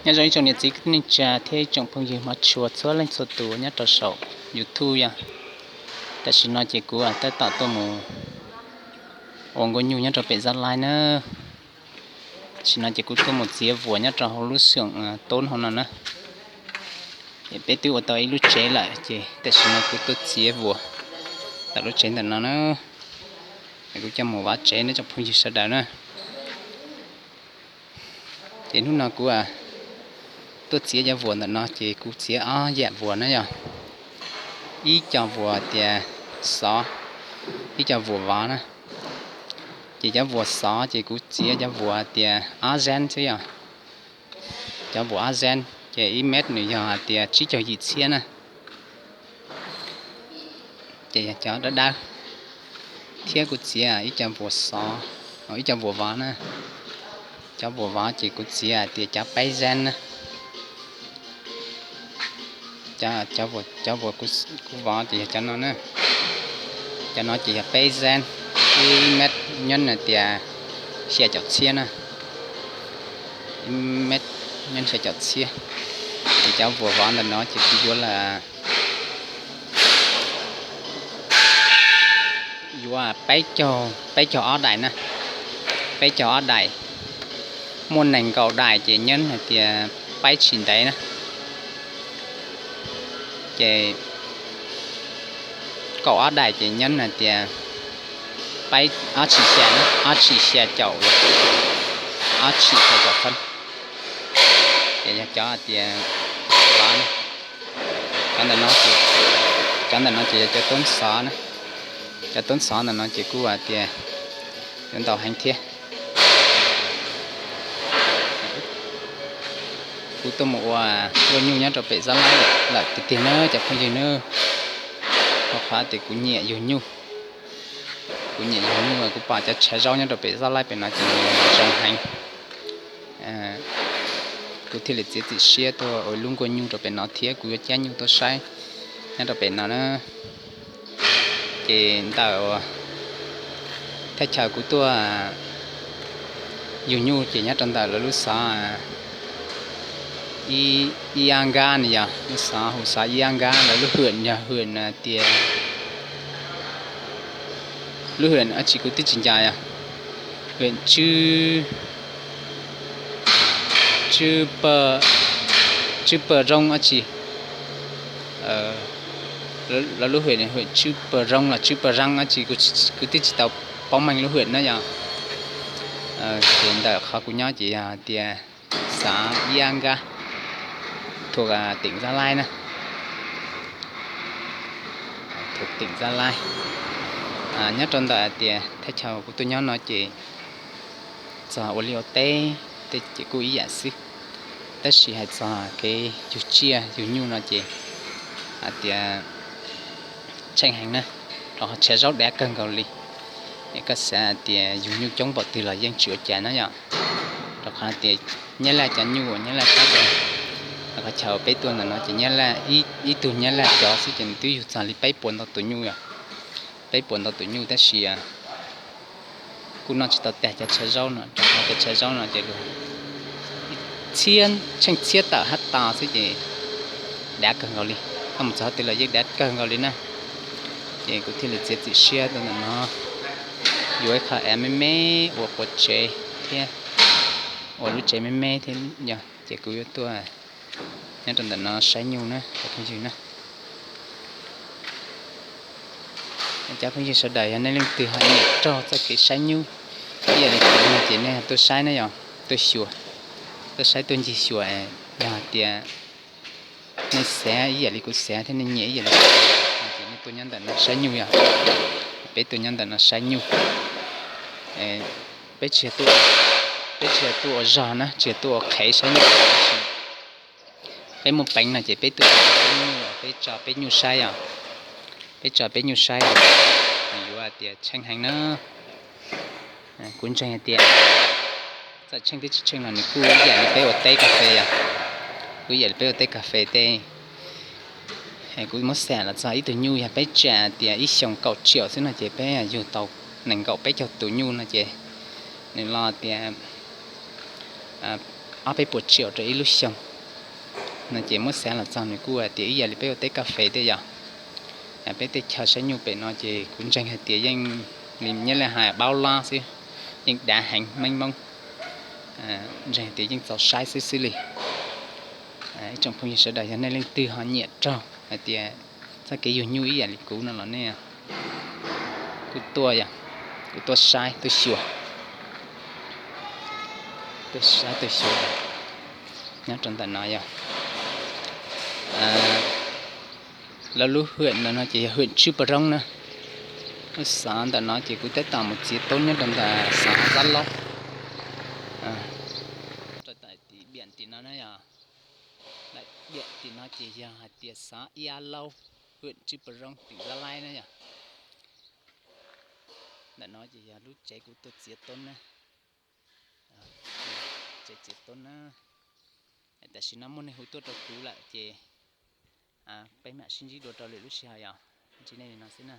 Nyob zoo ib tsoom niam txiv kwv tij neej tsa thiab ib tsoom phooj ywg hmov tshua txhua leej txhua tus nyob rau saum YouTube yog. Tam sim no ces kuv tab tom tuaj mus ua nkauj nyuj nyob rau pem Zab Laib na. Tam sim no ces kuv tuaj mus txiav vuas nyob rau hauv lub xyoom toob hauv no na. Ces peb twb ua tau ib lub tsev lawm ces tam sim no kuv tuaj txiav vuas ntawm lub tsev ntawm no na. Kuv coj mus vaj tsev neb tsoom phooj ywg sawv daws na. Ces hnub no kuv tuaj txiav cov vuas ntawm no ces kuv txiav ob yam vuas na yog ib co vuas tias xov, ib co vuas vov na. Ces cov vuas xov ces kuv txiav cov vuas tias ob zeb xwb yog. Cov vuas ob zeb ces ib mev nws yog hais tias tsib caug yim txhiab na. Ces yog cov dawb dawb thiab kuv txiav ib co vuas xov, ib co vuas vov na. Cov vuas vov ces kuv txiav tias cov peb zeb na. Cov vuas kuv vov ces yog cov no na. Cov no ces yog peb zeb, ib mev nyob hais tias xya caum txhiab na. Ib mev nyob xya caum txhiab. Ces cov vuas vov ntawm no ces kuv yuav lawm, yuav peb caug ob daim na. Peb caug ob daim, muaj nees nkaum daim ces nyob hais tias peb tshim ntev na. Ces kaum ob daim ces nyob hais tias peb ob tshim xya, ob tshim xya caum, ob tshim xya caum feeb. Ces yog cov hais tias vov, cov ntawm no, cov ntawm no ces yog cov toob xov na. Cov toob xov ntawm no ces kuj hais tias yuav ntau heev thiab. Kuv tuaj mus ua, ua nyuj nyob rau pem Zab Laib lawm tiag tiag na cov phooj ywg na. Rau qhov tias kuv nyiam yug nyuj, kuv nyiam yug nyuj, kuv pom cov tshav zaub nyob rau pem Zab Laib pem no ces zoo heev. Kuv thiaj li txiav txim siab tuaj ua lub nkuaj nyuj rau pem no thiab kuv yuav cab nyuj tuaj saib nyob rau pem no na. Ces ntawm thaj chaw kuv tuaj yug nyuj ces nyob rau ntawm lawv lub xov Ib Ab Nkab no yog lub xov hu xov Ib Ab Nkab, lawv lub hwm yog hwm tias, lub hwm dab tsi kuv twb tsis nco yog hwm Tswb Pawg Roob dab tsi, lawv lub hwm, hwm Tswb Pawg Roob los Tswb Pawg Reeb dab tsi, kuv twb tsis tau paub meej lub hwm na yog. Ces ntawm qhov kuv nyob ces yog hais tias xav Ib Ab Nkab, thuam teem Zab Laib na, thuam teem Zab Laib. Nyob rau ntawm hais tias thaj chaw kuv tuaj nyob no ces txog ua liaj ua teb tej ces kuj ib yam xwb, tab sis hais txog kev yug tsiaj yug nyuj no ces hais tias tsheej heev na, rau qhov tshav zaub dav kawg nkaus li. Es koj xav hais tias yug nyuj coob npaum twg los yeej tsis ua cas na yom, rau qhov hais tias Nyab Laj cov nyuj uas Nyab Laj sab, qhov chaw peb tuaj ntawm no ces Nyab Laj, ib tug Nyab Laj cov xwb ces nws twb yug txog li peb puas ntau tus nyuj yom, peb puas ntau tus nyuj tab sis kuj noj tsis tau tag cov tshav zaub no, rau qhov cov tshav zaub no ces luag txhiab, tsheej txhiab tawm hab tas xwb ces dav kawg nkaus li, koj mus txog qhov twg los yeej dav kawg nkaus li na. Ces kuv thiaj li txiav txim siab tuaj ntawm no, yuav ib qho av me me ua quas tsev thiab, ua lub tsev me me thiab yog, ces kuv yuav tuaj nyob rau ntawm no saib nyuj na cov phooj ywg na. Cov phooj ywg sawv daws yog nej leej twg ho nyiam raug txoj kev saib nyuj ib yam li kuv no ces nej tuaj saib na yom, tuaj xyuas, tuaj saib tuaj ncig xyuas, yog hais tias nej xav ib yam li kuv xav thiab nej nyiam ib yam li kuv no ces nej tuaj nyob ntawm no saib nyuj yog. Peb tuaj nyob ntawm no saib nyuj, peb tsis, peb tsis yog tuaj ua zog na, tsis yog tuaj ua qhev saib nyuj, peb muaj peev no ces peb tuaj saib nyuj, peb tso peb nyuj saib os, peb tso peb nyuj saib, yuav tias tsheej heev na. Kuv ntseeg hais tias txawm tsheej thiab tsis tsheej los nws kuj ib yam li peb ua teb kas fes yom, kuj ib yam li peb ua teb kas fes tej. Kuv muab xam los txog ib tug nyuj yog peb tsa tias ib xyoos kaum tsiaum xwb no ces peb yug tau nees nkaum peb caug tus nyuj no ces nws los tias ob peb puas tsiaum rau ib lub xyoo no ces muab xav los txog nws kuj hais tias ib yam li peb ua teb kas fes thiab yom. Peb tej chaw saib nyuj pem no ces kuv ntseeg hais tias yeej, nyob li hais paub lab xwb, yeej dav heev meej moob, ntseeg hais tias yeej txaus saib xwb xwb li. Ib tsoom phooj ywg sawv daws yog nej leej twg ho nyiam raug hais tias txoj kev yug nyuj ib yam li kuv no los nej kuj tuaj, kuj tuaj saib tuaj xyuas, tuaj saib tuaj xyuas nyob rau ntawm no yog lawv lub hwm ntawm no ces yog hwm Tswb Pas Roob na. Lub xov ntawm no ces kuv tab tom mus txiav tub nyob rau ntawm xov Zab Laub. Rau tim diam tim no na yog, daim diam tim no ces yog hais tias xov Iab Laub, hwm Tswb Pas Roob, tim Zab Laib na yog. Ntawm no ces yog lub tsev kuv tuaj txiav tub na, tsev txiav tub na. Tam sim no muaj neeg hu tuaj rau kuv lawm ces peb mam sib ntsib dua rau lwm lub sij hawm yog, ntsib nej li no xwb na.